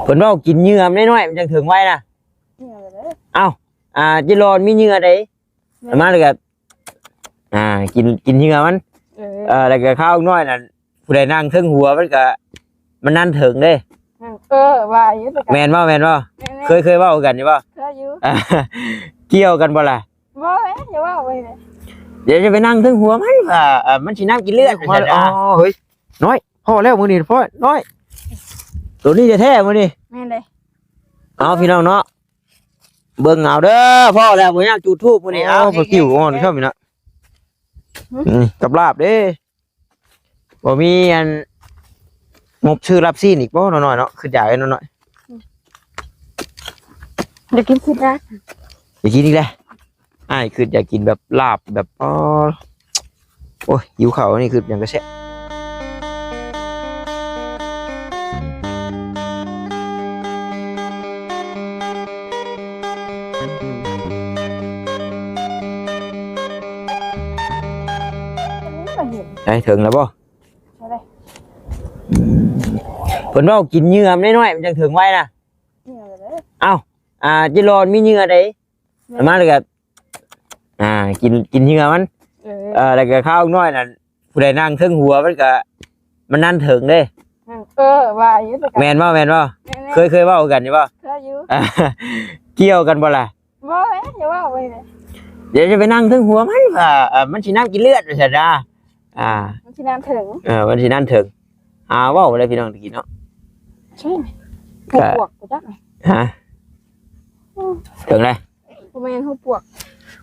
ພິ່ນເວົ້າກິນເຫຍື່ອມັນນ້ອຍໆ ມັນຈັ່ງເຖິງໄວນະ. ເຫຍື່ອເລີຍ. ເອົ້າ ອ່າ ຈິລອນມີເຫຍື່ອໃດ ແມ່ນ ມາແລ້ວກໍ ອ່າ ກິນ ກິນເຫຍື່ອມັນ. ເອີ ເອີ ແລ້ວກໍຄາວນ້ອຍນັ້ນ ຜູ້ໃດນັ່ງເທິງຫົວມັນກໍ ມັນນັ້ນເຖິງເດ້. ເອີ ວ່າຢູ່ຄືກັນ. ແມ່ນບໍ່ ແມ່ນບໍ່? ແມ່ນໆ. ເຄີຍ ເຄີຍເວົ້າຄືກັນຢູ່ບໍ່? ເຄີຍຢູ່. ກ່ຽວກັນບໍ່ລະ? ບໍ່ເດ້ ຢ່າເວົ້າໄປເດ້. ດຽວຈະໄປນັ່ງເທິງຫົວມັນ ວ່າ ເອີ ມັນຊິນັ່ງກິນເລືອດ. ອໍ ເຮີ້ຍ ນ້ອຍ ພໍແລ້ວມື້ນີ້ ພໍ ນ້ອຍ ໂຕນີ້ແທ້ໆ ມື້ນີ້. ແມ່ນເດ້. ເອົາ ພີ່ນ້ອງເນາະ ເບິ່ງເອົາເດີ ພໍແລ້ວ ບໍ່ຍາກຈູດທູບມື້ນີ້. ເອົາ ບໍ່ກິ່ວອ່ອນຊ້ຳນີ້ນະ. ຫືມ ອືມ ກັບລາບເດ້. ບໍ່ມີອັນ ງົບຊື້ລາບຊີ້ນອີກບໍ່ ນ້ອຍໆ ເນາະ? ຄິດຢາກເດ້ ນ້ອຍໆ. ຢາກກິນ ຄິດຢາກ ຢາກກິນອີກແລ້ວ. ອ້າຍຄືຢາກກິນແບບລາບແບບ ອໍ ໂອ້ຍ ຫິວເຂົ້າ ນີ້ຄືຫຍັງກະແຊບ. ໃກ້ເຖິງແລ້ວບໍ່? ເທົ່າໃດ? ອືມ ເພິ່ນເວົ້າກິນເຫຍື່ອມັນນ້ອຍໆ ມັນຈັ່ງເຖິງໄວນະ. ເຫຍື່ອເລີຍ. ເອົ້າ ອ່າ ຈິລອນມີເຫຍື່ອໃດ ແມ່ນ ມາແລ້ວກໍ ອ່າ ກິນ ກິນເຫຍື່ອມັນ. ເອີ ເອີ ແລ້ວກໍຄາວນ້ອຍນັ້ນ ຜູ້ໃດນັ່ງເທິງຫົວມັນກໍ ມັນນັ້ນເຖິງເດ້. ເອີ ວ່າຢູ່ຄືກັນ. ແມ່ນບໍ່ ແມ່ນບໍ່? ແມ່ນໆ. ເຄີຍ ເຄີຍເວົ້າຄືກັນຢູ່ບໍ່? ເຄີຍຢູ່. ກ່ຽວກັນບໍ່ລະ? ບໍ່ເດ້ ຢ່າເວົ້າໄປເດ້. ດຽວຈະໄປນັ່ງເທິງຫົວມັນ ວ່າ ເອີ ມັນຊິນັ່ງກິນເລືອດ ວ່າຊັ້ນນະ. ອ່າ ມັນຊິນັ່ງເຖິງ. ເອີ ມັນຊິນັ່ງເຖິງ. ອ່າ ເວົ້າໄດ້ພີ່ນ້ອງຕະກີ້ເນາະ. ໃຊ່ ກະ ຫົວປວກ ບໍ່ຈັກ. ຮະ? ອືມ ເຖິງແລ້ວ. ບໍ່ແມ່ນຫົວປວກ.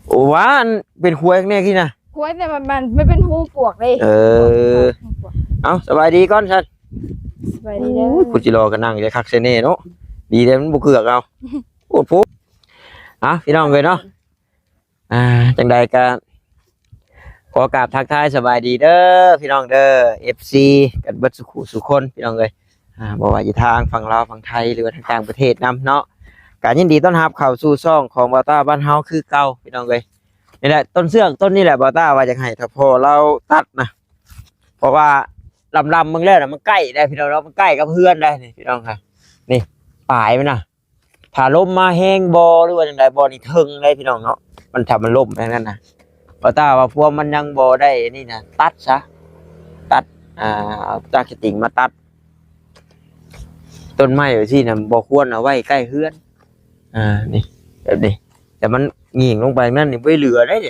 ໂອ້ ວ່າອັນເປັນຄວາຍແນ່ກີ້ນະ. ຄວາຍ ແຕ່ວ່າມັນ ມັນເປັນຮູປວກເດ້. ເອີ ເອົ້າ ສະບາຍດີກ່ອນຊັ້ນ. ສະບາຍດີເດີ. ໂອ້ຍ ຜູ້ຈິລໍກໍນັ່ງໄດ້ຄັກແທ້ເນາະ. ດີແຕ່ມັນບໍ່ເກືອກເອົາ. ໂອ້ໂຫ ອ່ະ ພີ່ນ້ອງເອີຍເນາະ. ອ່າ ຈັ່ງໃດກໍຂໍກາບທັກທາຍສະບາຍດີເດີ ພີ່ນ້ອງເດີ ເອັຟຊີ ກັນເບິດສູ່ຄູ່ສູ່ຄົນ ພີ່ນ້ອງເອີຍ. ອ່າ ບໍ່ວ່າຢູ່ທາງຝັ່ງລາວ ຝັ່ງໄທ ຫຼືວ່າທາງຕ່າງປະເທດນຳເນາະ ກໍຍິນດີຕ້ອນຮັບເຂົ້າສູ່ຊ່ອງຂອງບ່າວຕ້າບ້ານເຮົາຄືເກົ່າ ພີ່ນ້ອງເອີຍ. ນີ້ແຫຼະ ຕົ້ນເຊືອກຕົ້ນນີ້ແຫຼະ ບ່າວຕ້າວ່າຢາກໃຫ້ຖ້າພໍ່ລາວຕັດນະ ເພາະວ່າລຳໆ ເບິ່ງແລ້ວນະ ມັນໃກ້ໄດ໋ ພີ່ນ້ອງເນາະ ມັນໃກ້ກັບເຮືອນໄດ໋ ນີ້ ພີ່ນ້ອງຄ່ະ. ນີ້ ປາຍມັນນະ ຖ້າລົມມາແຮງບໍ່ ຫຼືວ່າຈັ່ງໃດບໍ່ ນີ້ເທິງເລີຍ ພີ່ນ້ອງເນາະ. ມັນ ຖ້າມັນລົ້ມແບບນັ້ນນະ ວ່າຖ້າວ່າພວກມັນຍັງບໍ່ໄດ້ອັນນີ້ນະ ຕັດຊະ ຕັດ ອ່າ ເອົາຈັກສະຕິງມາຕັດ. ຕົ້ນໄມ້ແບບຊີ້ນະ ບໍ່ຄວນເອົາໄວ້ໃກ້ເຮືອນ. ອ່າ ນີ້ ແບບນີ້ ແຕ່ມັນຫຍິງລົງໄປນັ້ນນີ້ ບໍ່ເຫຼືອໄດ໋.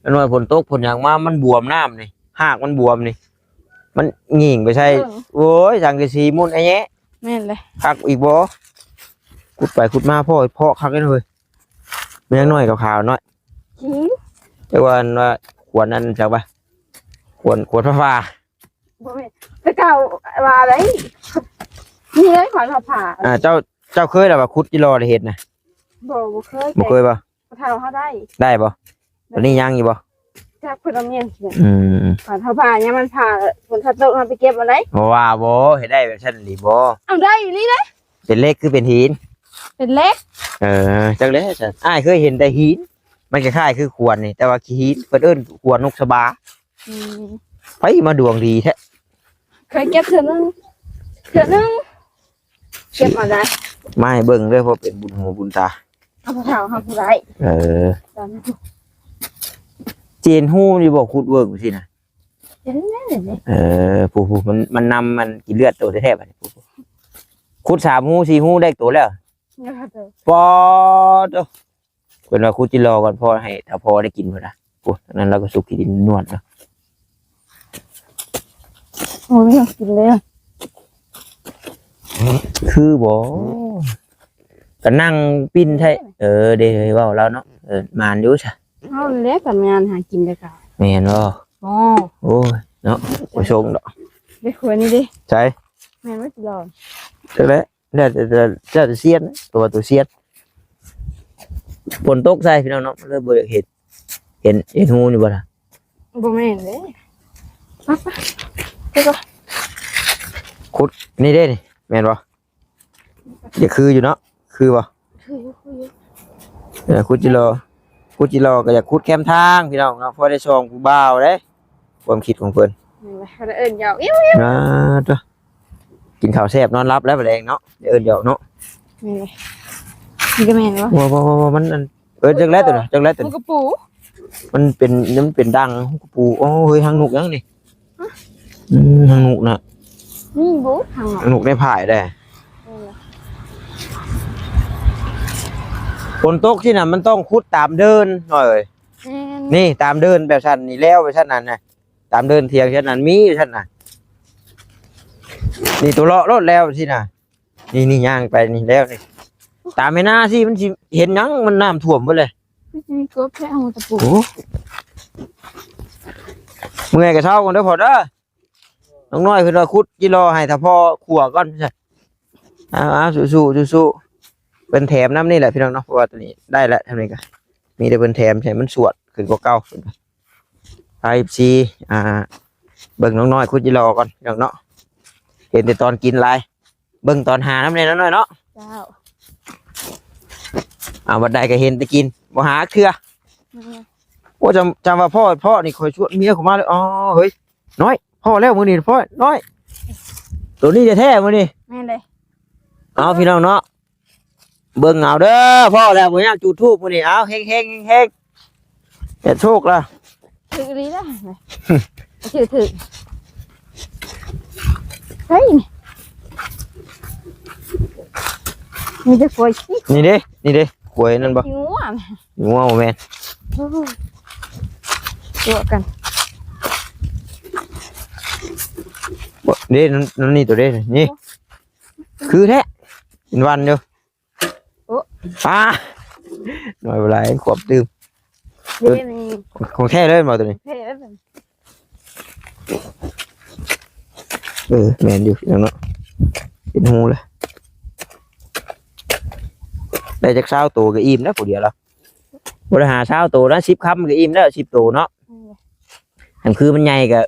ມັນວ່າຝົນຕົກຝົນຫຍັງມາ ມັນບວມນ້ຳນີ້ ຮາກມັນບວມນີ້ ມັນຫຍິງໄປໃສ່. ເອີ ໂອ້ຍ ສັງກະສີມຸ່ນໄອ້ແຍະ. ແມ່ນເລີຍ. ຄັກອີກບໍ່? ຂຸດໄປຂຸດມາພໍ້ ເພາະຄັກເລີຍເຮີ້ຍ. ແມ່ນຫຍັງນ້ອຍຂາວໆ ນ້ອຍ? ຫີນ. ແຕ່ວ່າ ອັນວ່າ ຂວນນັ້ນຈັກວ່າ ຂວນ ຂວນຜ້າ. ບໍ່ແມ່ນ ແຕ່ເກົ່າວ່າໄດ໋ ນີ້ເລີຍ ຂວນຜ້າ. ອ່າ ເຈົ້າ ເຈົ້າເຄີຍລະວ່າຂຸດຈິລໍໄດ້ເຮັດນະ? ບໍ່ ບໍ່ເຄີຍ. ບໍ່ເຄີຍບໍ່? ພໍ່ເຖົ້າເຮົາໄດ້. ໄດ້ບໍ່? ຕອນນີ້ຍັງຢູ່ບໍ່? ຈັກເພິ່ນເອົາມາຫຍັງກິນ. ອືມ ຂອງເຮົາຜ່າ ຍາມມັນຜ່າ ຝົນຕົກເຮົາໄປເກັບເອົາໄດ້. ບໍ່ວ່າບໍ່ ເຮັດໄດ້ແບບຊັ້ນອີ່ຫຼີບໍ່? ເອົາໄດ້ອີ່ຫຼີເດ້. ເປັນເຫຼັກຄືເປັນຫີນ? ເປັນເຫຼັກ. ເອີ ຈັກແຫຼະຊັ້ນ ອ້າຍເຄີຍເຫັນແຕ່ຫີນ ມັນຄ້າຍໆຄືຂວນນີ້ ແຕ່ວ່າຂີ້ຫີນ ເພິ່ນເອີ້ນຂວນນົກສະບາ. ອືມ ໃຜມາດວງດີແທ້. ເຄີຍເກັບເທື່ອໜຶ່ງ ເທື່ອໜຶ່ງ ເກັບມາໄດ້ ມາໃຫ້ເບິ່ງເດີ ເພາະເປັນບຸນຫູບຸນຕາ. ເອົາຜູ້ເຖົ້າເຮົາຜູ້ໃດ. ເອີ ເຫັນຫູຢູ່ບໍ່? ຂຸດເບິ່ງຊີ້ນະ. ເຫັນແລ້ວນີ້. ເອີ ຜູ້ໆ ມັນ ມັນນຳມັນກິນເລືອດໂຕແທ້ໆ ບັດນີ້. ຂຸດສາມຫູສີ່ຫູໄດ້ໂຕແລ້ວ. ໂອ້ໂຕ ເພິ່ນວ່າຂຸດຈິລໍກ່ອນ ພໍໃຫ້ຖ້າພໍ່ໄດ້ກິນພຸ້ນນະ. ໂອ້ ອັນນັ້ນລາວກໍສຸກຂີ້ດິນນວນເນາະ. ໂອ້ຍ ກິນເລີຍ ຄືບໍ່? ກໍນັ່ງປິ່ນໄທ. ເອີ ເດ້ ເວົ້າລາວເນາະ. ເອີ ໝານຢູ່ຊະ. ເຮົາແຫຼະ ການງານຫາກິນແລ້ວກໍ ແມ່ນບໍ່? ອໍ ໂອ້ຍ ເນາະ ບໍ່ຊົງດອກ. ເດ້ ຄວນນີ້ເດ້. ໃສ? ແມ່ນບໍ່? ຊິລອງ ຈັກແຫຼະ. ແລ້ວແຕ່ ແລ້ວແຕ່ຊຽນ ຕົວ ຕົວຊຽນ. ຝົນຕົກໃສ່ພີ່ນ້ອງເນາະ ມັນເລີຍບໍ່ຢາກເຫັນ. ເຫັນ ເຫັນຫູຢູ່ບໍ່ລະ? ບໍ່ແມ່ນເດ້. ໄປ ໄປ ໄປກ່ອນ. ຂຸດນີ້ເດ້ນີ້ ແມ່ນບໍ່? ຢາກຄືຢູ່ເນາະ ຄືບໍ່? ຄືຢູ່ ຄືຢູ່. ເອີ ຂຸດຈິລໍ ຂຸດຈິລໍກໍຢາກຂຸດແຄມທາງພີ່ນ້ອງເນາະ ພໍໄດ້ຊ່ອງຜູ້ບ່າວເດ້. ຄວາມຄິດຂອງເພິ່ນ ແມ່ນແຫຼະ ເພິ່ນເອີ້ນຢອກ ອິ້ວໆ. ອ່າ ໂທ້. ກິນເຂົ້າແຊບນອນຫຼັບແລ້ວ ບາດແລງເນາະ ຢ່າເອີ້ນຫຍອກເນາະ. ນີ້ ນີ້ກໍແມ່ນບໍ່? ບໍ່ ບໍ່ ບໍ່ ບໍ່ ມັນອັນ ເອີ ຈັກແລ້ວຕົວນະ ຈັກແລ້ວຕົວນະ ມັນກະປູ ມັນເປັນ ມັນເປັນດັງກະປູ. ໂອ້ ເຮີ້ຍ ຮັງນົກຫຍັງນີ້? ຮະ? ອືມ ຮັງນົກນະ ນີ້ບໍ່ ຮັງນົກ ຮັງນົກໃນຜາຍເດ້. ເອີ ຝົນຕົກຊີ້ນະ ມັນຕ້ອງຂຸດຕາມເດີ່ນ ນ້ອຍເອີຍ. ແມ່ນ ນີ້ຕາມເດີ່ນແບບຊັ້ນນີ້ ແລ້ວແບບຊັ້ນນັ້ນນະ ຕາມເດີ່ນຖຽງຊັ້ນນັ້ນມີຊັ້ນນະ. ນີ້ຕົວເລາະໂລດແລ້ວຊີ້ນະ. ນີ້ ນີ້ຍ່າງໄປນີ້ແລ້ວນີ້ ຕາມແມ່ນ້າຊີ້ ມັນຊິເຫັນຫຍັງ ມັນນ້ຳຖ້ວມເບິດເລີຍ. ຄືຊິມີກົບແທ້ ເອົາຕະປູ ໂອ້ ເມື່ອຍກໍເຊົາກ່ອນເດີພໍ່ເດີ. ນ້ອງນ້ອຍເພິ່ນວ່າຂຸດຈີ່ລໍໃຫ້ຖ້າພໍ່ຂົ້ວກ່ອນ. ເອົາໆ ສູ້ໆ ສູ້ໆ ເພິ່ນແຖມນຳນີ້ແຫຼະພີ່ນ້ອງເນາະ ເພາະວ່າຕົວນີ້ໄດ້ແລ້ວ ທາງນີ້ກໍມີແຕ່ເພິ່ນແຖມໃຫ້ມັນສວດຂຶ້ນກວ່າເກົ່າ. ພາ ເອັຟ ຊີ ອ່າ ເບິ່ງນ້ອງນ້ອຍຂຸດຈີ່ລໍກ່ອນພີ່ນ້ອງເນາະ ເຫັນແຕ່ຕອນກິນຫຼາຍ. ເບິ່ງຕອນຫານຳແດ່ນ້ອງນ້ອຍເນາະ. ເຈົ້າ ເອົາ ບັດໃດກໍເຫັນແຕ່ກິນ ບໍ່ຫາເທື່ອ. ແມ່ນ ໂອ້ ຈຳ ຈຳວ່າພໍ່ ພໍ່ນີ້ຂ້ອຍຊວນເມຍເຂົ້າມາເລີຍ. ອໍ ເຮີ້ຍ ນ້ອຍ ພໍແລ້ວມື້ນີ້ ພໍ ນ້ອຍ ໂຕນີ້ແທ້ໆມື້ນີ້. ແມ່ນເດ້. ເອົາ ພີ່ນ້ອງເນາະ ເບິ່ງເອົາເດີ ພໍແລ້ວ ບໍ່ຍາກຈູດທູບມື້ນີ້. ເອົາ ເຮັງໆ ເຮັງໆ ເຮັດໂຊກລະ ຖືກອີ່ຫຼີນະ ຖືກ ຖືກ. ເຮີ້ຍ ມີແຕ່ຄວາຍ ນີ້ເດ້ ນີ້ເດ້ ຄວາຍນັ້ນບໍ່? ງົວ ງົວບໍ່ແມ່ນ. ໂອ້ຍ ຕົວະກັນ ບໍ່ ເດ້ ນັ້ນ ນັ້ນນີ້ຕົວເດ້ ນີ້ ໂອ້ ຄືແທ້ ເປັນວັນຢູ່. ໂອ້ ອ່າ ນ້ອຍບໍ່ຫຼາຍ ຂວບຕື່ມ. ເດ້ ຂອງ ຂອງແທ້ເລີຍບໍ່ຕົວນີ້? ແທ້ເລີຍ. ເອີ ແມ່ນຢູ່ເນາະ ເປັນຮູເລີຍ. ໄດ້ຈັກຊາວໂຕກໍອີ່ມແລ້ວຜູ້ດຽວລະ ບໍ່ໄດ້ຫາຊາວໂຕນະ ສິບຄຳກໍອີ່ມແລ້ວ ສິບໂຕເນາະ. ເອີ ອັນຄືມັນໃຫຍ່ກໍ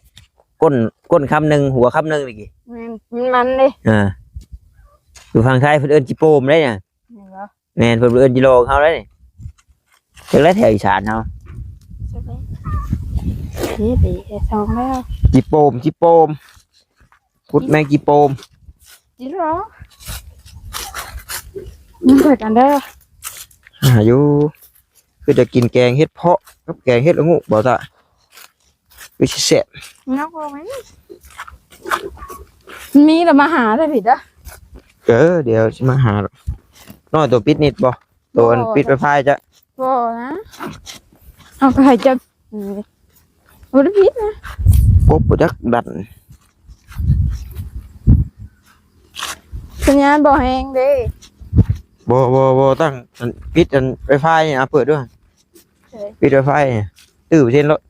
ກົ້ນ ກົ້ນຄຳໜຶ່ງ ຫົວຄຳໜຶ່ງນີ້. ແມ່ນ ມັນ ມັນເດ້. ອ່າ ຢູ່ຝັ່ງໄທເພິ່ນເອີ້ນຈິໂປມເດ້ນະ. ແມ່ນບໍ່? ແມ່ນ ເພິ່ນເອີ້ນຈິລໍເຮົາໄດ໋ນີ້. ຈັກແລ້ວແຖວອີສານເຮົາ ເອີ ເອີ ສອງແລ້ວ ຈິໂປມ ຈິໂປມ. ຂຸດແມງຈີ່ໂປມ ຈີ່ລໍ ມັນເກີດກັນເດີ. ຫາຢູ່ ຄືຈະກິນແກງເຫັດເຜາະກັບແກງເຫັດລະໂງກ ບໍ່ຕະ ຄືຊິແຊບ. ເນາະ ບໍ່ແມ່ນ ມີແລ້ວມາຫາເດີພີ່ເດີ. ເອີ ດຽວຊິມາຫາ. ນ້ອຍໂຕປິດນິດບໍ່? ໂຕອັນ ບໍ່ ປິດໄວໄຟຈະ ບໍ່ນະ ເຮົາກໍໃຫ້ເຈົ້າ ເອີ ບໍ່ໄດ້ຜິດນະ ກົບບໍ່ຈັກດັນ ສັນຍານບໍ່ແຮງເດ້. ບໍ່ ບໍ່ ບໍ່ ຕັ້ງອັນ ປິດອັນໄວໄຟນີ້ ເອົາເປີດດ້ວຍ ເອີ ປິດໄວໄຟນີ້ ຕື້ເປີເຊັນໂລດ.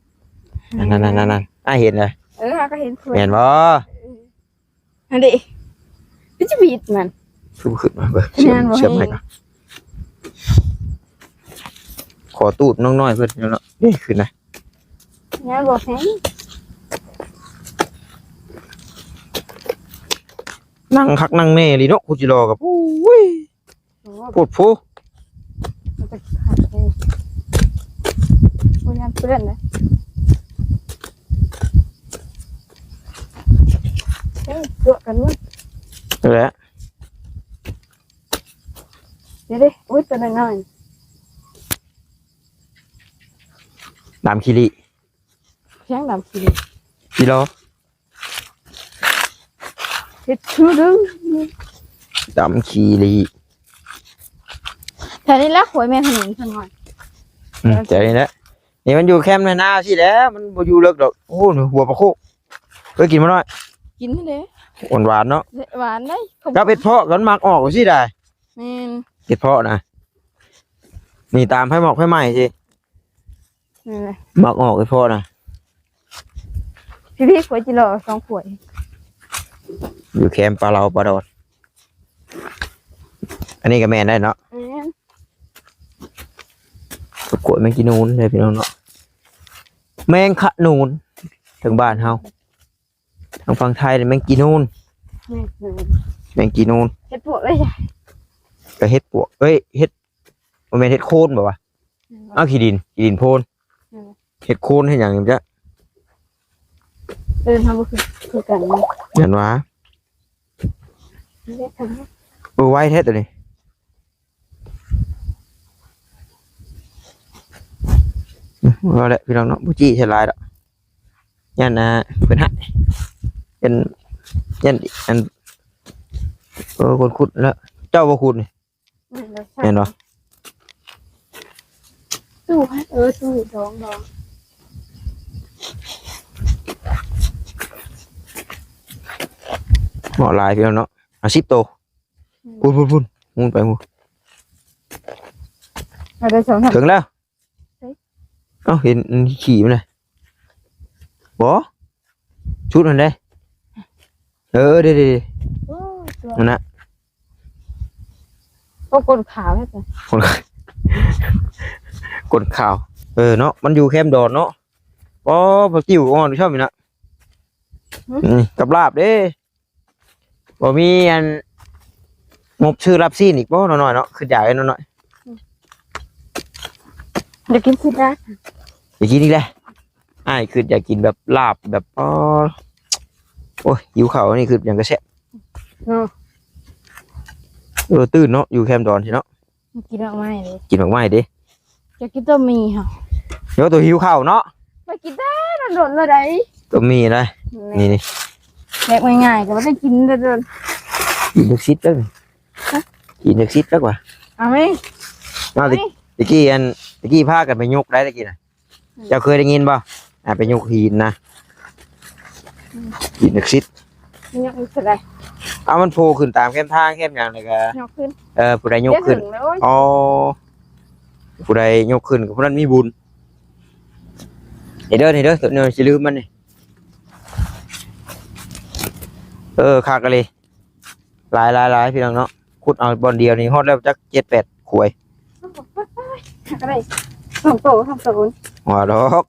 ອືມ ນັ້ນໆໆໆ ອ້າຍເຫັນເລີຍ. ເອີ ເຮົາກໍເຫັນ ແມ່ນບໍ່? ເອີ ຫັ້ນເດ້ ຄືຈະຜິດມັນ ຄືບໍ່ຂຶ້ນມາເບິ່ງ ເຊື່ອມ ເຊື່ອມໃຫ້ກ່ອນ. ຂໍຕູດນ້ອງນ້ອຍເພິ່ນເນາະ ນີ້ຂຶ້ນນະ ຍັງບໍ່ແຮງ ນັ່ງຄັກນັ່ງແນ່ອີ່ຫຼີເນາະ ຄູຈິລໍກັບ ໂອ້ຍ. ໂອ້ ໂພດໂພ ມັນຈະຂາດເດ້ ບໍ່ຢ້ານເປື້ອນເດ້. ເອີ ຕົວະກັນເບິ່ງ ນັ້ນແຫຼະ ເດ້ ເດ້. ໂອ້ຍ ຕົວນ້ອຍໆ ດຳຂີ້ຫຼີ້ ຫຍັງດຳຂີ້ຫຼີ້ ຂີ້ລໍ. ເຮັດຄືເດີ ດຳຂີ້ຫຼີ້ ແຖວນີ້ລະ ຫ້ວຍແມ່ຂະໜົນ ຂ້າງນ້ອຍ. ອືມ ແຖວນີ້ແຫຼະ ນີ້ມັນຢູ່ແຄມນາຊີ້ແຫຼະ ມັນບໍ່ຢູ່ເລິກດອກ. ໂອ້ ຫົວປາໂຄກ ເຄີຍກິນບໍ່ນ້ອຍ? ກິນເດ້ ຫວານໆເນາະ ຫວານເດ້ ກັບເຫັດເຜາະ ມັນມັກອອກຊີ້ໄດ໋. ແມ່ນ ເຫັດເຜາະນະ ນີ້ຕາມໄຟໝອກໄຟໄໝ້ຊີ້. ນັ້ນແຫຼະ ມັກອອກໄປພໍ້ນະ ພີ່ໆ ຂ້ອຍຈິລໍສອງຖ້ວຍ ຢູ່ແຄມປາເລົາປາດອນ. ອັນນີ້ກໍແມ່ນໄດ້ເນາະ ແມ່ນ ກວດແມງຈີນູນເດ້ພີ່ນ້ອງເນາະ ແມງຂະໜູນ ທາງບ້ານເຮົາ. ທາງຝັ່ງໄທນີ້ແມງຈີນູນ ແມງຈີນູນ ແມງຈີນູນ ເຫັດປວກເດ້ ກໍເຫັດປວກ ເອີຍ ເຫັດ ບໍ່ແມ່ນເຫັດໂຄນບໍ່ວະ? ແມ່ນບໍ່? ເອົາ ຂີ້ດິນ ຂີ້ດິນໂພນ ແມ່ນບໍ່? ເຫັດໂຄນເຮັດຫຍັງນີ້ ເອີ ເຮົາບໍ່ຄື ຄືກັນເນາະ ແມ່ນຫວາ? ໂອ້ ໄວແທ້ໂຕນີ້. ອືມ ເອົາແຫຼະພີ່ນ້ອງເນາະ ບໍ່ຈີ້ໃສ່ຫຼາຍດອກ ຢ້ານ ອ່າ ເພິ່ນໃຫ້ ເປັນ ຢ້ານ ອັນ ເອີ ຄົນຂຸດແລ້ວ ເຈົ້າບໍ່ຂຸດນີ້ ແມ່ນບໍ່? ແມ່ນບໍ່? ຕູ້ ເອີ ຕູ້ດອງ ດອງ ເໝາະຫຼາຍພີ່ນ້ອງເນາະ ເອົາສິບໂຕ. ອືມ ພຸ້ນໆໆ ໝູນໄປພຸ້ນ ເອົາໄດ້ສອງ ເຖິງແລ້ວ. ເອີ ເອົ້າ ເຫັນ ອືມ ຂີ້ມັນນະ ບໍ່ ຊຸດຫັ້ນເດ້. ເອີ ເດ້ໆໆ ໂອ້ຍ ນັ້ນນະ ໂອ້ ກົ້ນຂາວແທ້ ກົ້ນ ກົ້ນຂາວ. ເອີເນາະ ມັນຢູ່ແຄມດອນເນາະ. ອໍ ຜັກຕິ້ວອ່ອນຊໍ້ານີ້ນະ. ຫືມ ອືມ ກັບລາບເດ້. ບໍ່ມີອັນ ງົບຊື້ລາບຊີ້ນອີກບໍ່ນ້ອຍໆເນາະ? ຄິດຢາກເດ້ນ້ອຍໆ ອືມ ຢາກກິນຊີ້ນນະ ຢາກກິນອີກແລ້ວ. ອ້າຍຄິດຢາກກິນແບບລາບແບບ ອໍ ໂອ້ຍ ຫິວເຂົ້າ ອັນນີ້ຄືຫຍັງກະແຊບເນາະ. ເອີ ຕື່ນເນາະ ຢູ່ແຄມດອນຊີ້ເນາະ. ກິນໝາກໄມ້ເດ້ ກິນໝາກໄມ້ເດ້. ຢາກກິນຕົວໝີ່ຫັ້ນ ໂຍ ໂຕຫິວເຂົ້າເນາະ. ໄປກິນແຕ່ດົນໆແລ້ວໃດ ຕົວໝີ່ນະ. ນີ້ ນີ້ ແບບງ່າຍໆກໍບໍ່ໄດ້ກິນດົນໆ ກິນຈັກຊິດແລ້ວນີ້ ຮະ ກິນຈັກຊິດແລ້ວວ່າ. ເອົາໄໝ ເອົາ ຕະ ຕະກີ້ອັນ ຕະກີ້ພາກັນໄປຍົກໄດ້ຕະກີ້ນະ. ເຈົ້າເຄີຍໄດ້ຍິນບໍ່? ອ່າ ໄປຍົກຫີນນະ ອືມ ຫີນສັກສິດ ຍົກຂຶ້ນໄດ້. ເອົາ ມັນໂຜ່ຂຶ້ນຕາມແຄມທາງແຄມຫຍັງນີ້ກະຍົກຂຶ້ນ. ເອີ ຜູ້ໃດຍົກຂຶ້ນ. ອໍ ຜູ້ໃດຍົກຂຶ້ນກໍຜູ້ນັ້ນມີບຸນ. ນີ້ເດີ ນີ້ເດີ ໂຕນີ້ຊິລືມມັນນີ້. ເອີ ຄັກອີ່ຫຼີ. ຫຼາຍໆໆ ພີ່ນ້ອງເນາະ. ຂຸດເອົາບ່ອນດຽວນີ້ຮອດແລ້ວຈັກເຈັດແປດຂວຍ. ໂອ້ຍ ຮັກໄດ້ສອງໂຕ ສອງໂຕ. ບໍ່ດອກ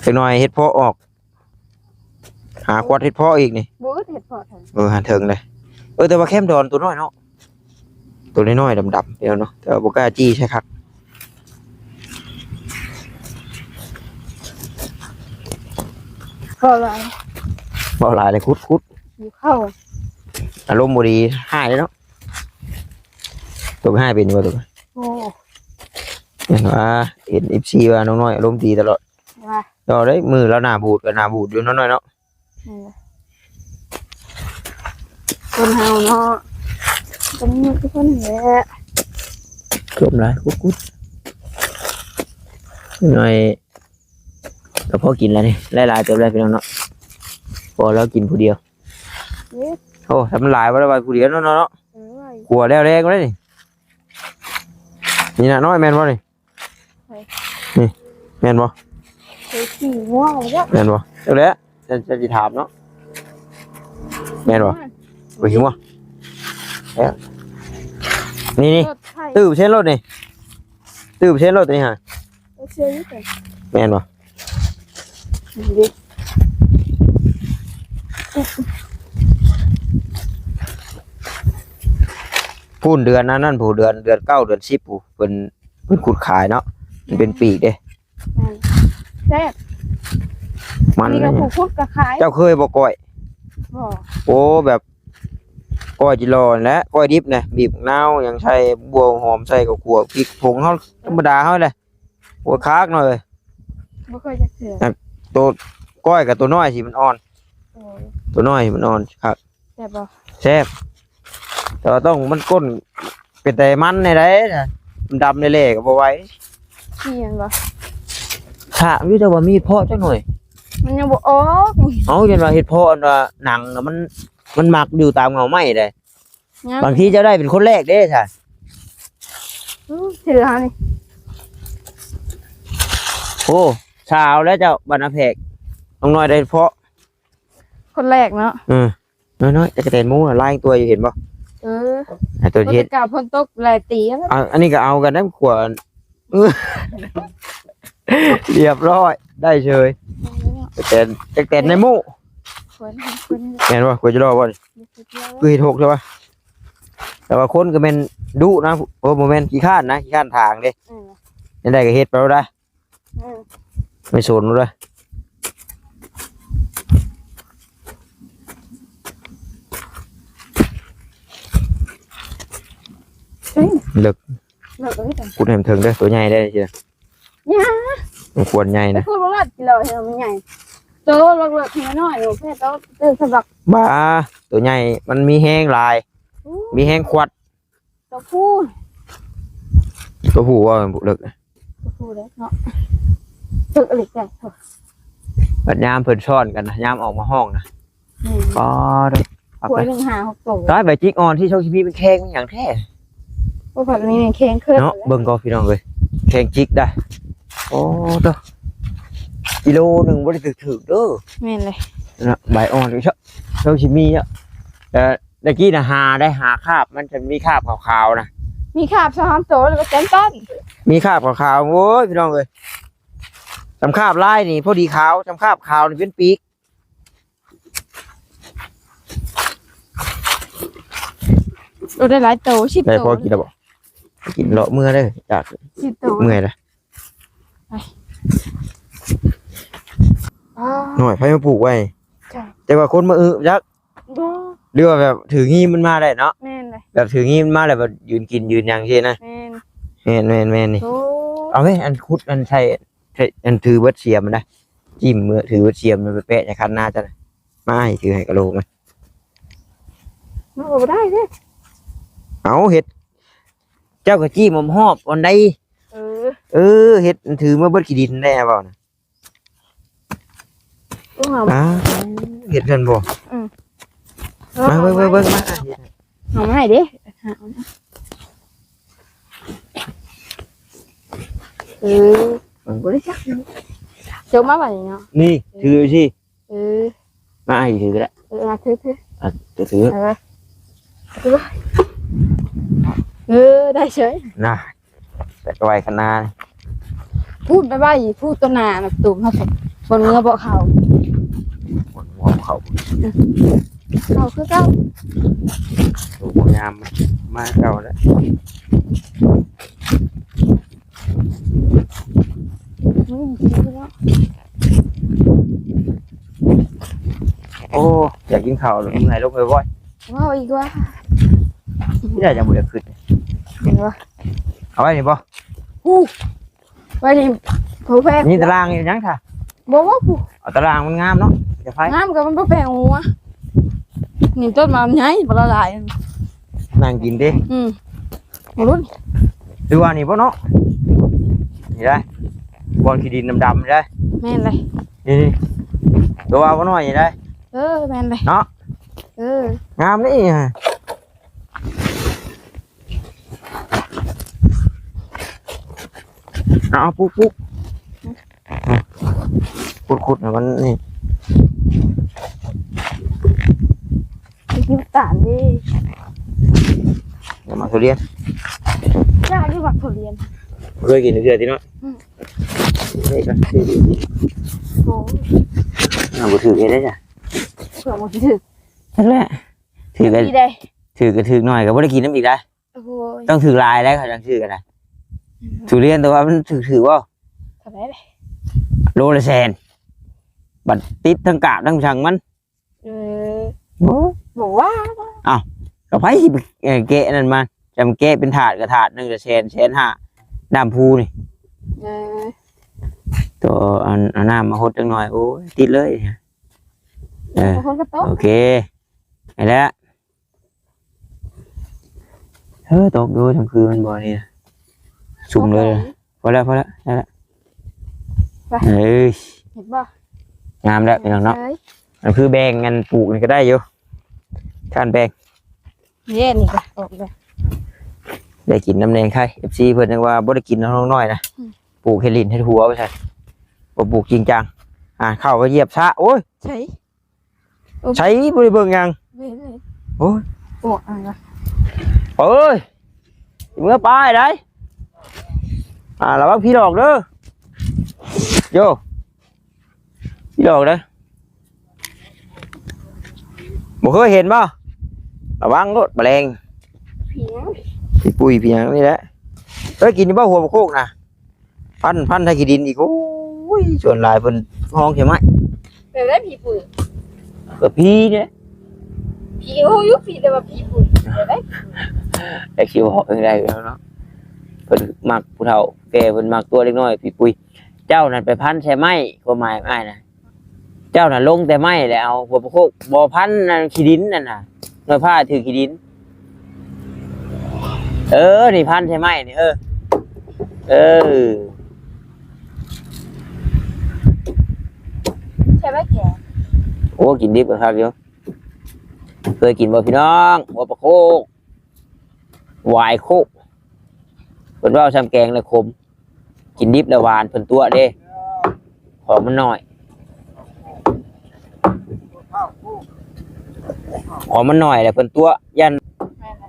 ຈັກໜ່ອຍເຫັດເຜາະອອກ. ຫາຂວດເຫັດເຜາະອີກນີ້. ບໍ່ອຶດເຫັດເຜາະ. ເອີ ຫັ້ນເຖິງເດ້. ເອີ ແຕ່ວ່າແຄມດອນໂຕນ້ອຍເນາະ. ໂຕນ້ອຍໆ ດຳໆ ພີ່ນ້ອງເນາະ. ແຕ່ວ່າບໍ່ກ້າຈີ້ໃສ່ຄັກ. ເວົ້າຫຼາຍ ເວົ້າຫຼາຍເລີຍ. ຂຸດ ຂຸດ ຫິວເຂົ້າ. ອາລົມບໍ່ດີ ຮ້າຍເລີຍເນາະ. ຕົກຮ້າຍເປັນຢູ່ບໍ່ຕົກ? ໂອ້ ເຫັນວ່າ ເຫັນເອັຟຊີວ່ານ້ອງນ້ອຍອາລົມດີຕະຫຼອດ. ວ່າ ດອກໄດ້ ມື້ລາວໜ້າບູດກໍໜ້າບູດຢູ່ ນ້ອງນ້ອຍເນາະ. ເອີ ຄົນເຮົາເນາະ ຕ້ອງມີທຸກຄົນແຫຼະ. ລົມຫຼາຍ ກຸດໆ ໜ້ອຍ ກໍພໍກິນແລ້ວນີ້ ຫຼາຍໆເຕີບແລ້ວ ພີ່ນ້ອງເນາະ. ພໍລາວກິນຜູ້ດຽວ. ເອີ ໂອ້ ຖ້າມັນຫຼາຍບໍ່ໄດ້ວ່າຜູ້ດຽວເນາະ ເນາະ. ເອີ ວ່າຢູ່ ຂົ້ວແລ້ວແລງແລ້ວນີ້. ນີ້ນະນ້ອຍ ແມ່ນບໍ່ນີ້? ໃຜ? ນີ້ ແມ່ນບໍ່? ເອີ ຂີ້ງົວເດ້. ແມ່ນບໍ່? ເອົາແຫຼະ ຈະ ຈະຊິຖາມເນາະ. ແມ່ນບໍ່? ອືມ ໂອ້ຍ ຂີ້ງົວ. ແລ້ວ ນີ້ ນີ້ ລົດໄຖ ຕື້ເຊັນໂລດນີ້ ຕື້ເຊັນໂລດນີ້ຫາ. ໂອເຄຢູ່. ແມ່ນບໍ່? ນີ້ເດ້ ພຸ້ນເດືອນອັນນັ້ນ ຜູ້ເດືອນ ເດືອນເກົ້າ ເດືອນສິບ ຜູ້ເພິ່ນ ເພິ່ນຂຸດຂາຍເນາະ. ມັນເປັນປີກເດ້. ແມ່ນ ແຊບ ມັນ ອັນນີ້ກໍຜູ້ຂຸດກໍຂາຍ. ເຈົ້າເຄີຍບໍ່ກ້ອຍ? ບໍ່. ໂອ້ ແບບ ກ້ອຍຈິລໍຫັ້ນແຫຼະ ກ້ອຍດິບນະ ບີບໝາກນາວຫຍັງໃສ່ ບົວຫອມໃສ່ ເຂົ້າຂົ້ວ ພິກຜົງເຮົາ ທຳມະດາເຮົາແຫຼະ. ໂອ້ຍ ຄັກເນາະເອີຍ. ບໍ່ເຄີຍຈັກເທື່ອ. ໂຕກ້ອຍກັບໂຕນ້ອຍຊິມັນອ່ອນ. ໂອ້ ໂຕນ້ອຍຊິມັນອ່ອນຄັກ. ແຊບບໍ່? ແຊບ ແຕ່ວ່າຕ້ອງມັນກົ້ນເປັນແຕ່ມັນແດ່ໃດ໋ນະ ມັນດຳແຫຼະໆກໍບໍ່ໄຫວ. ມີຫຍັງບໍ່? ຖ້າຢູ່ ແຕ່ວ່າມີເຜາະຈັກໜ່ອຍ ມັນຍັງບໍ່ອອກ. ເອົ້າ ຢ້ານວ່າເຫັດເຜາະອັນວ່າໜັງນະ ມັນ ມັນມັກຢູ່ຕາມເຫງົາໄມ້ໃດ໋. ຍັງ ບາງທີເຈົ້າໄດ້ເປັນຄົນແລກເດ້ຊະ. ອື ຖືເອົານີ້. ໂອ້ ຊາວແລ້ວເຈົ້າ ບັດນາແພກ ນ້ອງນ້ອຍໄດ້ເຜາະ ຄົນແລກເນາະ. ເອີ ນ້ອຍໆ ຕັກກະແຕນໝູຫຼາຍຕົວຢູ່ ເຫັນບໍ່? ເອີ ຕົວເຫັດ ກາຝົນຕົກຫຼາຍຕີ. ອັນນີ້ກໍເອົາກັນນຳຂວດ. ລຽບຮ້ອຍ ໄດ້ເຊີຍ. ເອີ ຕັກກະແຕນ ຕັກກະແຕນໃນໝູ. ແມ່ນບໍ່? ກວດຈະລໍບໍ່ນີ້? ຄືເຫັດຫົກໃຊ່ປະ? ແຕ່ວ່າຄົນກໍແມ່ນດຸນະ. ໂອ້ ບໍ່ແມ່ນ ຂີ້ຄ້ານນະ ຂີ້ຄ້ານຖາງເດ້. ເອີ ຈັ່ງໃດກໍເຮັດໄປໂລດໄດ໋. ເອີ ໄມ່ສົນເລີຍ. ເລິກ ເລິກເອີຍ ຂຸດໃຫ້ມັນເຖິງເດີ ໂຕໃຫຍ່ໄດ້ຊິ ຫຍ້າ ມັນຄວນໃຫຍ່ນະ ໄປຂຸດບໍ່ລອດກິໂລ ໃຫ້ມັນໃຫຍ່ ໂຕເລິກໆ ນ້ອຍໆ ໂຕສະບັກ ບ້າ ໂຕໃຫຍ່ມັນມີແຮງຫຼາຍ ໂອ້ ມີແຮງຂວັດ ຕົວຜູ້ ຕົວຜູ້ວ່າເລິກ ຕົວຜູ້ເດ້ເນາະ ເລິກອີ່ຫຼີແທ້ ບັດຍາມເພິ່ນຊ້ອນກັນນະ ຍາມອອກມາຮ້ອງນະ ອືມ ອໍ ໂອ້ຍ ໜຶ່ງຫ້າຫົກໂຕ ຕາຍ ໃບຈິກອ່ອນທີ່ຊ່ອງຊິມີ ມັນແຂງມັນຫຍັງແທ້ ໂອ້ ພັດມີແຂງເຄີຍເນາະ ເບິ່ງກໍພີ່ນ້ອງເອີຍ ແຂງຈິກໄດ໋ ໂອ້ ໂຕ ກິໂລໜຶ່ງບໍ່ໄດ້ຖືກໆເດີ ແມ່ນເລີຍ ນະ ໃບອ່ອນອີກ ຊ່ອງຊິມີເນາະ ເອີ ຕະກີ້ນະຫາໄດ້ ຫາຄາບ ມັນຈະມີຄາບຂາວໆນະ ມີຄາບສອງສາມໂຕ ແລ້ວກໍເຕັມຕົ້ນ ມີຄາບຂາວໆ ໂອ້ຍ ພີ່ນ້ອງເອີຍ ສຳຄາບລາຍນີ້ພໍດີຂາວ ສຳຄາບຂາວນີ້ເປັນປີກ ໂອ້ ໄດ້ຫຼາຍໂຕ ສິບໂຕ ໄດ້ພໍກິນແລ້ວບໍ່? ກິນເລາະເມື່ອເດີ ຢາກ ສິບໂຕ ເມື່ອຍລະ ໄປ ອ້າ ໜ້ອຍ ໃຜມາປູກໄວ້? ຈ້ະ ແຕ່ວ່າຄົນມາອຶຈັກ ບໍ່ ຫຼືວ່າແບບຖືຫີບມັນມາໄດ້ເນາະ ແມ່ນເລີຍ ແບບຖືຫີບມັນມາແລ້ວແບບຢືນກິນຢືນຫຍັງຊີ້ນະ ແມ່ນ ແມ່ນໆໆ ນີ້ ໂອ້ ເອົາເວີຍ ອັນຂຸດ ອັນໃສ່ ໃສ່ ອັນຖືເບິດສຽມນະ ຈິ້ມມືຖືເບິດສຽມ ມັນໄປແປະໃສ່ຄັນນາເຈົ້ານະ ມາໃຫ້ຖືໃຫ້ກະໂຫຼກມາ ມັນກໍບໍ່ໄດ້ເດ້ ເອົາເຮັດ ເຈົ້າກໍຈິ້ມຮອບໆ ອັນໃດ ເອີ ເອີ ເຮັດ ຖືມາເບິດຂີ້ດິນໄດ້ເວົ້ານະ ຕ້ອງເອົາ ອ້າ ເຮັດເພິ່ນບໍ່ ອືມ ມາເບິ່ງ ເບິ່ງ ເບິ່ງ ມາ ເອົາມາໃຫ້ເດ້ ເອີ ເອີ ບໍ່ໄດ້ຈັກ ເຈົ້າມາບັດນີ້ເນາະ ນີ້ ເອີ ຖືຊິ ເອີ ມາໃຫ້ຖືກໍໄດ້ ເອີ ຖື ຖື ອ່ະ ຖື ເອີ ເອີ ໄດ້ເສີຍ ນະ ແຕ່ກໍໄວ້ຄັນນາ ພຸ້ນໄປໄວ້ ພຸ້ນຕົ້ນໜ້ານະ ຕູມເຮົາ ຄົນເມືອບໍ່ເຂົ້າ ຄົນເມືອບໍ່ເຂົ້າ ເຂົ້າຄືເກົ່າ ໂຕບໍ່ງາມ ມາເກົ່າແລ້ວ ອືມ ໂອ້ ຢາກກິນເຂົ້າ ເມື່ອຍລົງບໍ່ ເວົ້າອີກວ່າ ທີ່ໃດຍັງບໍ່ຢາກຂຶ້ນ ເຫັນບໍ່ ເອົາໄວ້ນີ້ບໍ່? ອູ້ ໄວ້ນີ້ ຜູ້ແພງ ນີ້ຕາລາງນີ້ຫຍັງຊະ? ບໍ່ວ່າຜູ້ ເອົາຕາລາງມັນງາມເນາະ ຈະໄຟ ງາມກໍມັນບໍ່ແພງຫົວ ນີ້ຕົ້ນໝາກໃຫຍ່ບໍ່ລະລາຍ ນັ່ງກິນຕິ ອືມ ລຸ້ນ ຄືວ່ານີ້ບໍ່ເນາະ ນີ້ໄດ໋ ບ່ອນຂີ້ດິນດຳໆນີ້ໄດ໋ ແມ່ນເລີຍ ນີ້ໆ ຕົວວ່າບໍ່ນ້ອຍນີ້ໄດ໋ ເອີ ແມ່ນເລີຍ ເນາະ ເອີ ງາມນີ້ ເອົາ ປຸກໆ ຂຸດໆ ໃຫ້ມັນນີ້ ກິນຕານເດ້ ຢາກໝາກທຸລຽນ ຢາກຢູ່ໝາກທຸລຽນ ບໍ່ເຄີຍກິນເທື່ອຕິເນາະ ອືມ ນີ້ກໍ ໂອ້ຍ ບໍ່ຖືກເຮັດໄດ້ຈ້ະ ເພື່ອບໍ່ຖືກ ນັ້ນແຫຼະ ຖືກກໍ ດີເດ້ ຖືກກໍຖືກໜ້ອຍກໍບໍ່ໄດ້ກິນນຳອີກໄດ໋ ໂອ້ຍ ຕ້ອງຖືກຫຼາຍໄດ໋ ເຂົາຈັ່ງຊື້ກັນນະ ອືມ ທຸລຽນ ແຕ່ວ່າມັນຖືກ ຖືກບໍ່? ເທົ່າໃດເດ? ໂລລະແສນ ບັດຕິດທັງກາບທັງສັງມັນ ເອີ ໂອ້ ບໍ່ວ່າ ອ້າວ ກໍໃຜຊິໄປ ເອີ ແກະອັນນັ້ນມາ ຈຳແກະເປັນຖາດກໍຖາດໜຶ່ງກໍແສນ ແສນຫ້າ ນ້ຳພູນີ້ ເອີ ໂຕ ອັນ ເອົານ້ຳມາຫົດຈັກໜ້ອຍ ໂອ້ຍ ຕິດເລີຍ ເອີ ໂອເຄ ໄປແລ້ວ. ເອີ ຕົກຢູ່ທາງຄືແມ່ນບໍ່ນີ້ນະ ສູງເລີຍ ຕົກໄປ ພໍແລ້ວ ພໍແລ້ວ ໄດ້ແລ້ວ ໄປ ເອີຍ ເຫັນບໍ່ ງາມແລ້ວພີ່ນ້ອງເນາະ ເອີຍ ອັນຄືແບ່ງ ອັນປູກນີ້ກໍໄດ້ຢູ່ ຄັນແບ່ງ ເດ້ ນີ້ກໍອອກແລ້ວ ໄດ້ກິນນຳແດ່ງໄຂ່ ເອັຟຊີ ເພິ່ນຍັງວ່າບໍ່ໄດ້ກິນນຳນ້ອງນ້ອຍນະ ອືມ ປູກເຮັດຫຼິ້ນເຮັດຫົວວ່າຊັ້ນ ບໍ່ປູກຈິງຈັງ ອ່າ ເຂົ້າກໍຢຽບຊະ ໂອ້ຍ ໃສ ໃສ ບໍ່ໄດ້ເບິ່ງຫຍັງ ເຫັນເລີຍ ໂອ້ຍ ໂອ້ ອັນນັ້ນ ເອີຍ ເມືອປາຍໄດ໋ ອ່າ ລະວັງຜີຫຼອກເດີ ໂຢ ຜີຫຼອກເດີ ບໍ່ເຄີຍເຫັນບໍ່? ລະວັງໂລດ ມະແລງ ຜີຫຍັງ? ຜີປຸ້ຍຜີຫຍັງນີ້ແຫຼະ ເອີຍ ກິນຢູ່ບໍ່ຫົວບັກໂຄກນະ? ພັນ ພັນໃສ່ຂີ້ດິນອີກ ໂອ້ຍ ສ່ວນຫຼາຍເພິ່ນຮ້ອງໃສ່ໄມ້ ແບບໃດຜີປຸ້ຍ? ກໍຜີນີ້ແຫຼະ ຜີ ຮູ້ຢູ່ຜີ ແຕ່ວ່າຜີປຸ້ຍ ແບບໃດ? ໄປ ຈັກຊິເວົ້າຈັ່ງໃດແລ້ວເນາະ. ເພິ່ນມັກຜູ້ເຖົ້າແກ່ ເພິ່ນມັກຕົວະເດັກນ້ອຍປຸຍໆ. ເຈົ້ານັ້ນໄປພັນໃສ່ໄມ້ ຄວາມໝາຍອ້າຍນະ. ເຈົ້ານະລົງແຕ່ໄມ້ແລ້ວເອົາຫົວປະໂຄກ ບໍ່ພັນອັນຂີ້ດິນນັ້ນນະ ໜ່ວຍພ້າຖືກຂີ້ດິນ. ເອີ ນີ້ພັນໃສ່ໄມ້ນີ້ ເອີ ເອີ ໃສ່ໄມ້ແກງ. ໂອ້ ກິນດິບກໍຄັກຢູ່. ເຄີຍກິນບໍ່ພີ່ນ້ອງ ຫົວປະໂຄກ ຫວາຍໂຄກ? ເພິ່ນເວົ້າຊ່ຳແກງແລ້ວຂົມ. ກິນດິບແລ້ວຫວານ ເພິ່ນຕົວະເດ້ ຂອງມັນໜ້ອຍ ຂອງມັນໜ້ອຍແຫຼະ ເພິ່ນຕົວະ ຢ້ານ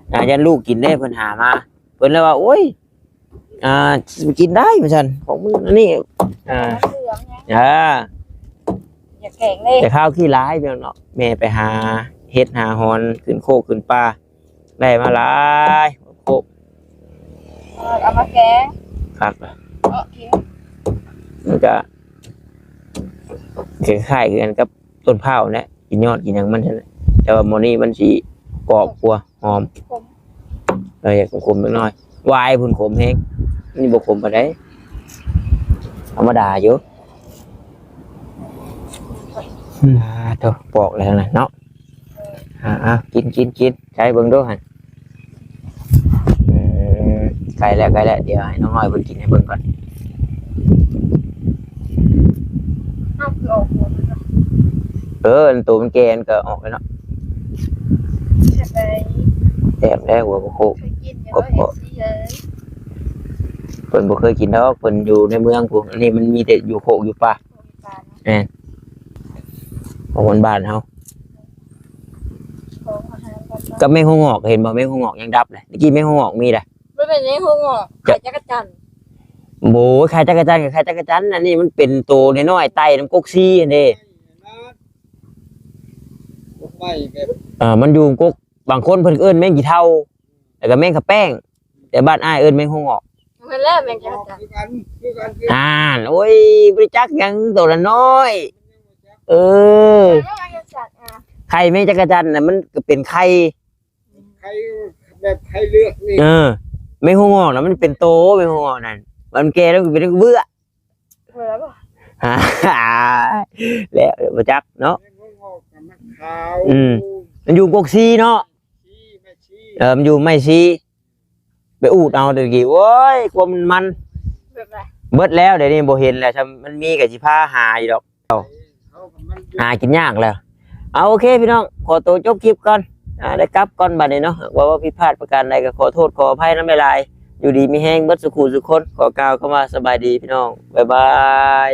ແມ່ນແຫຼະ ອ່າ ຢ້ານລູກກິນເດ້ ເພິ່ນຫາມາ ເພິ່ນເລີຍວ່າ ໂອ້ຍ ອ່າ ກິນໄດ້ວ່າຊັ້ນ ຂອງມຶງອັນນີ້ ອ່າ ມັນເຫຼືອງໄງ ອ່າ ຢ່າແກງເດ້ ແຕ່ຄາວຂີ້ຫຼາຍພີ່ນ້ອງເນາະ ແມ່ໄປຫາເຫັດຫາຫອນ ຂຶ້ນໂຄກຂຶ້ນປ່າ ໄດ້ມາຫຼາຍໂຄກ ເອີ ເອົາມາແກງ ຄັກລະ ເອົາກິນ ມັນກະຄ້າຍໆຄືກັນກັບຕົ້ນພ້າວແຫຼະ ກິນຍອດກິນຫຍັງມັນຫັ້ນແຫຼະ ແຕ່ວ່າໝໍນີ້ມັນຊິກອບກວ່າ ຫອມ ຂົມ ເອີ ຢາກຂົມໆຈັກໜ້ອຍ ຫວາຍພຸ້ນຂົມແຮງ ນີ້ບໍ່ຂົມປານໃດ ທຳມະດາຢູ່. ອືມ ອ່າ ໂທ້ ປອກແລ້ວນະເນາະ ອ່າ ອ່າ ກິນ ກິນ ກິນ ໃຊ້ເບິ່ງດູຫັ້ນ ອືມ ໃກ້ແລ້ວ ໃກ້ແລ້ວ ດຽວໃຫ້ນ້ອງນ້ອຍເພິ່ນກິນໃຫ້ເບິ່ງກ່ອນ ເອົາຄືອອກຫົວມັນເນາະ ເອີ ອັນໂຕມັນແກ່ມັນກໍອອກແລ້ວເນາະ ແຊບໃດ ແຊບແລ້ວ ຫົວປະໂຄກ ເຄີຍກິນຢູ່ ກົບໆ ເອັຟຊີເອີຍ ເພິ່ນບໍ່ເຄີຍກິນດອກ ເພິ່ນຢູ່ໃນເມືອງພຸ້ນ ອັນນີ້ມັນມີແຕ່ຢູ່ໂຄກຢູ່ປ່າ ແມ່ນ ຂອງຄົນບ້ານເຮົາ ຂອງອາຫານບ້ານເຮົາ ກັບແມງຫົວງອກ ເຫັນບໍ່ ແມງຫົວງອກຍັງດັບເລີຍ ຕະກີ້ແມງຫົວງອກມີເດ້ ບໍ່ແມ່ນແມງຫົວງອກ ຈະ ຂາຍຈັກກະຈັ່ນ ໂອ້ຍ ຂາຍຈັກກະຈັ່ນກໍຂາຍຈັກກະຈັ່ນ ອັນນີ້ມັນເປັນໂຕນ້ອຍໆ ໄຕ່ນຳກົກຊີຫັ້ນເດ້ ກົກໄມ້ແບບ ເອີ ມັນຢູ່ກົກ ບາງຄົນເພິ່ນເອີ້ນແມງຂີ້ເທົາ ແລ້ວກໍແມງຂະແປ້ງ ແຕ່ບ້ານອ້າຍເອີ້ນແມງຫົວງອກ ແມ່ນແລ້ວ ແມງຈັກກະຈັ່ນ ຄືກັນ ຄືກັນ ຄື ອ່ານ ໂອ້ຍ ບໍ່ໄດ້ຈັກຫຍັງ ໂຕນັ້ນນ້ອຍ ເອີ ແມ່ນແລ້ວ ແມງຈັກກະຈັ່ນ ອ່າ ໄຂ່ແມງຈັກກະຈັ່ນນະ ມັນກໍເປັນໄຂ່ ໄຂ່ແບບໄຂ່ເລືອກນີ້ ເອີ ແມງຫົວງອກນະ ມັນເປັນໂຕ ແມງຫົວງອກນັ້ນ ມັນແກ່ແລ້ວກໍເປັນເບື້ອ ເບື້ອບໍ່ ແລ້ວບໍ່ຈັກເນາະ ແມງຫົວງອກນະ ມັນຂາວ ອືມ ມັນຢູ່ກົກຊີເນາະ ຊີ ໄມ້ຊີ ເອີ ມັນຢູ່ໄມ້ຊີ ໄປອູດເອົາແຕ່ກີ້ ໂອ້ຍ ຄວາມມັນ ເບິດແລ້ວ ເບິດແລ້ວ ດຽວນີ້ບໍ່ເຫັນແລ້ວ ຖ້າມັນມີກໍຊິພາຫາຢູ່ດອກ ຫາກິນຍາກແລ້ວ ເອົາ ໂອເຄພີ່ນ້ອງ ຂໍໂຕຈົບຄລິບກ່ອນ ອ່າ ໄດ້ກັບກ່ອນບັດນີ້ເນາະ ຫາກວ່າເວົ້າຜິດພາດປະການໃດກໍຂໍໂທດຂໍອະໄພນຳຫຼາຍໆ ຢູ່ດີມີແຮງເບິດສູ່ຄູ່ສູ່ຄົນ ຂໍກ່າວຄຳວ່າສະບາຍດີພີ່ນ້ອງ ບາຍບາຍ.